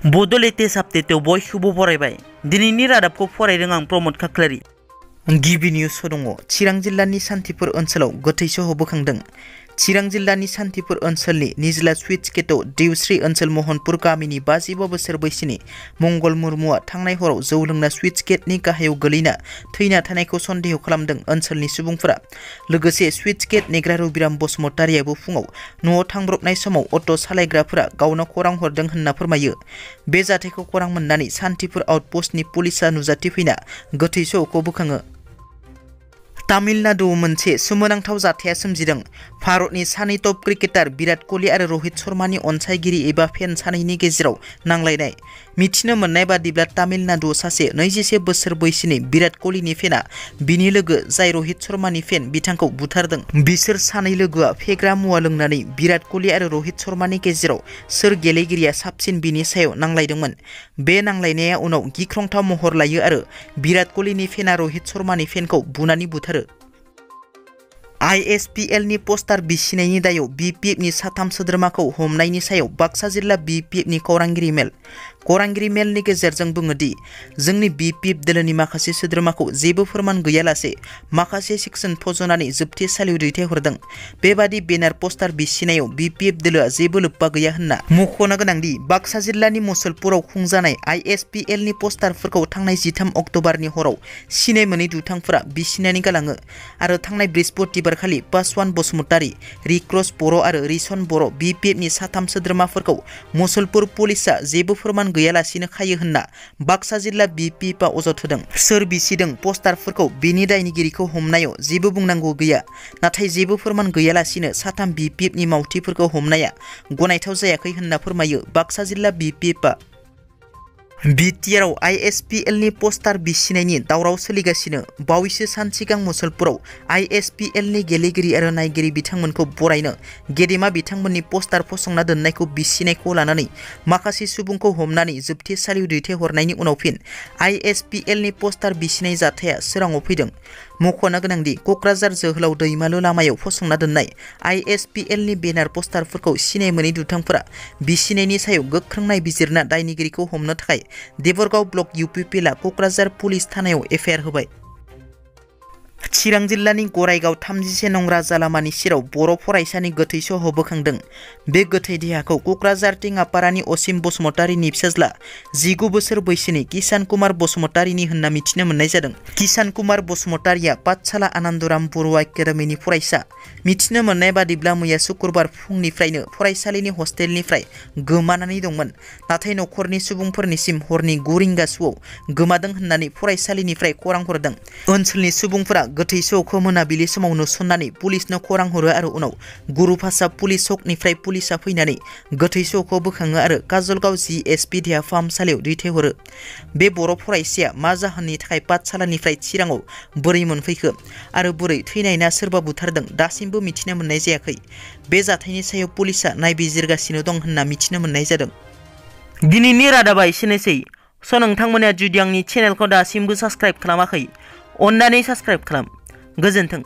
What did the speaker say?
Bodo latest update बयखौबो बरायबाय। दिनैनि रादाबखौ फरायदों आं प्रमद खाख्लारि। गिबि निउस दङ। चिरां जिल्लानि सान्थिपुर ओनसोलाव गोथै सह बोखांदों। चिरां जिल्लानि सान्थिपुर ओनसोलनि निजला सुइट्स गेटआव देवस्रि ओनसोल महनपुर गामिनि 55 बोसोर बैसोनि मंगल मुर्मुआ थांनाय हराव जौ लोंना सुइट्स गेटनि गाहायाव गोलैना थैना थानायखौ सन्देह खालामदों ओनसोलनि सुबुंफोरा। लोगोसे सुइट्स गेट नेग्रा रबिराम बसुमतारियाबो फुङाव न'आव थांब्रबनाय समाव अट' सालायग्राफोरा गावनो खौरां हरदों होनना फोरमायो। बे जाथायखौ खौरां मोननानै सान्थिपुर आउटपस्टनि पुलिसा नुजाथिफैना गोथै सहखौ बोखाङो। तामिलनाडुआव मोनसे सोमोनांथाव जाथाया सोमजिदों। भारतनि सानै टप क्रिकेटार विराट कोहली आरो रहित शर्मानि अनसायगिरि एबा फेन सानैनि गेजेराव नांलायनाय। मिथिनो मोननाय बादिब्ला तामिलनाडुआव सासे 21 बोसोर बैसोनि विराट कोहलीनि फेनआ बिनि लोगो जाय रहित शर्मानि फेन बिथांखौ बुथारदों। बिसोर सानै लोगोआ फेग्रा मुवा लोंनानै विराट कोहली आरो रहित शर्मानि गेजेराव सोर गेलेगिरिया साबसिन बिनि सायाव नांलायदोंमोन। बे नांलायनाया उनाव गिख्रंथाव महर लायो आरो विराट कोहलीनि फेनआ रहित शर्मानि फेनखौ बुनानै बुथारो। ISPL नि पस्टार बिसिनायनि दायाव BPF नि साथाम सोद्रोमाखौ हमनायनि सायाव बाक्सा जिल्ला BPF नि खौरांगिरि मेलनि गेजेरजों बुङोदि जोंनि BPF दोलोनि माखासे सोद्रोमाखौ जेबो फोरमान गैयालासे माखासे सेक्सन फज'नानै जोबथेसालियाव दैथायहरदों। बेबादि बेनार पस्टार बिसिनायाव BPF दोलोआ जेबो लोब्बा गैया होनना मख'नो गोनांदि बाक्सा जिल्लानि मुसलपुराव खुंजानाय ISPL नि पस्टारफोरखौ थांनाय 13 अक्ट'बरनि हराव सिनाय मोनै दुथांफोरा बिसिनानै गालाङो आरो थांनाय बृहस्पतिबारखालि पासवान बसुमतारी, रिक्रस बर' आरो रिसन बर' BPF नि साथाम सोद्रोमाफोरखौ मुसलपुर पुलिसआ जेबो फोरमान गैयालासिनो खायो होनना बाक्सा जिल्ला BPFआ अजद होदों। सोर बिसिदों पस्टारफोरखौ बेनि दायनिगिरिखौ हमनायाव जेबो बुंनांगौ गैया। नाथाय जेबो फोरमान गैयालासिनो साथाम BPF नि मावथिफोरखौ हमनाया गनायथाव जायाखै होनना फोरमायो बाक्सा जिल्ला BPFआ। बिटिआरआव ISPL नि पस्टार बिसिनायनि दावराव सोलिगासिनो। बावैसो सान सिगां मुसलपुराव ISPL नि गेलेगिरि आरो नायगिरि बिथांमोनखौ बरायनो गेदेमा बिथांमोननि पस्टार फसंना दोननायखौ बिसिनायखौ लानानै माखासे सुबुंखौ हमनानै जोबथेसालियाव दैथायहरनायनि उनाव फिन ISPL नि पस्टार बिसिनाय जाथाया सोराङाव फैदों। मख'नो गोनांदि क'क्राझार जोहोलाव दैमालु लामायाव फसंना दोननाय ISPL नि बेनार पस्टारफोरखौ सिनाय मोनै दुथांफोरा बिसिनायनि सायाव गोख्रों नायबिजिरना दायनिगिरिखौ हमनो थाखाय Debargaon block UPPL Kokrajhar police थानायाव FIR होबाय। चिरां जिल्लानि गरायगाव 31 नं राजा लामानि सेराव बर' फरायसानि गोथै सह बोखांदों। बे गोथै देहाखौ क'क्राझार टेङापारानि असिम बसुमतारीनि फिसाज्ला 19 बोसोर बैसोनि किसान कुमार बसुमतारीनि होनना मिथिनो मोननाय जादों। किसान कुमार बसुमतारीया पाठशाला आनन्दराम बर' एकाडेमिनि फरायसा। मिथिनो मोननाय बादिब्ला मैया सुक्रुबार फुंनिफ्रायनो फरायसालिनि हस्टेलनिफ्राय गोमानानै दंमोन। नाथाय नखरनि सुबुंफोरनिसिम हरनि 9 रिंगासोआव गोमादों होननानै फरायसालिनिफ्राय खौरां हरदों। ओनसोलनि सुबुंफोरा गोथै सहखौ मोनाबिलि समाव नुसननानै पुलिसनो खौरां हरो आरो उनाव गुरुभाषा पुलिस चकनिफ्राय पुलिसा फैनानै गोथै सहखौ बोखाङो आरो काजलगाव GSP देहा फाहामसालियाव दैथायहरो। बे बर' फरायसाया मा जाहोननि थाखाय पाठशालानिफ्राय चिराङाव बोरै मोनफैखो आरो बोरै थैनाय ना सोरबा बुथारदों दासिमबो मिथिनो मोननाय जायाखै। बे जाथायनि सायाव पुलिसा नायबिजिरगासिनो दं होनना मिथिनो मोननाय जादों। दिनैनि रादाबा एसेनोसै। नोंथांमोना जुदि आंनि चेनेलखौ दासिमबो साबस्क्राइब खालामाखै अन्नानै साबस्क्राइब खालाम। गोजोन्थों।